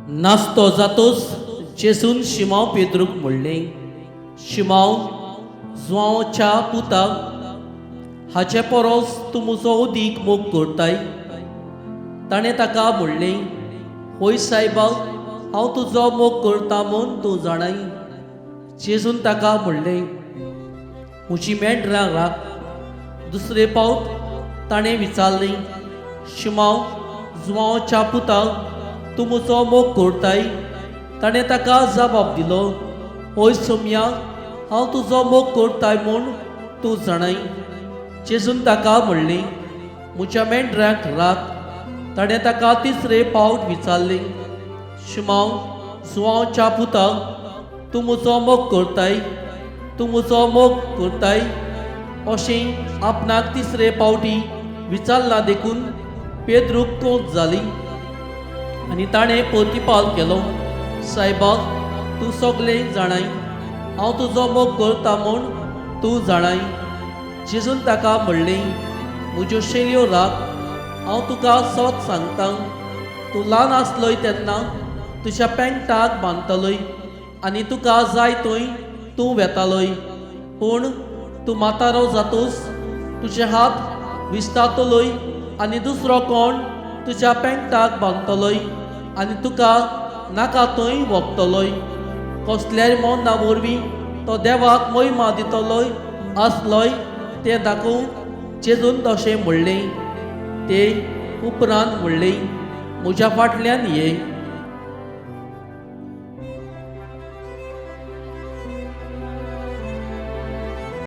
नास्तो जातोच जेजून शिमांव पेद्रूक म्हणलें, शिमांव जुवांवच्या पुता, हाचे परस तूं म्हजो अदीक मोग करताय? ताणें ताका म्हणलें, हय सायबा, हांव तुजो मोग करता म्हूण तूं जाणाय. जेजून ताका म्हणलें, म्हजी मेंढरां राख. दुसरे पावट ताणें विचारलें, शिमांव जुवांवच्या पुता, तूं म्हजो मोग करताय? ताणें ताका जबाब दिलो, हय सोमया, हांव तुजो मोग करताय म्हूण तूं जाणाय. जेजून ताका म्हणलें, म्हज्या मेंढरांक राख. ताणें ताका तिसरे पावट विचारलें, शिमांव जुवांवच्या पुता, तूं म्हजो मोग करताय? तूं म्हजो मोग करताय? अशें आपणाक तिसरे पावटी विचारलां देखून पेद्रूक कोंत जाली आनी ताणें प्रतिपाल केलो, सायबा, तूं सगळें जाणाय, हांव तुजो मोग करता म्हूण तूं जाणाय. जेजून ताका म्हणलें, म्हज्यो शेलयो राख. हांव तुका सत सांगता, तूं ल्हान आसलोय तेन्ना तुज्या पेंटाक बांदतलोय आनी तुका जाय थंय तूं वेतालोय, पूण तूं म्हातारो जातूस तुजे हात विस्तातलोय आनी दुसरो कोण तुज्या पेंटाक बांदतलोय आनी तुका नाका थंय व्हरतलोय. कसल्याय मोन्ना वरवीं तो देवाक महिमा दितलोय आसलोय तें दाखोवंक जेजून तशें म्हणलें. ते उपरांत म्हणलें, म्हज्या फाटल्यान ये.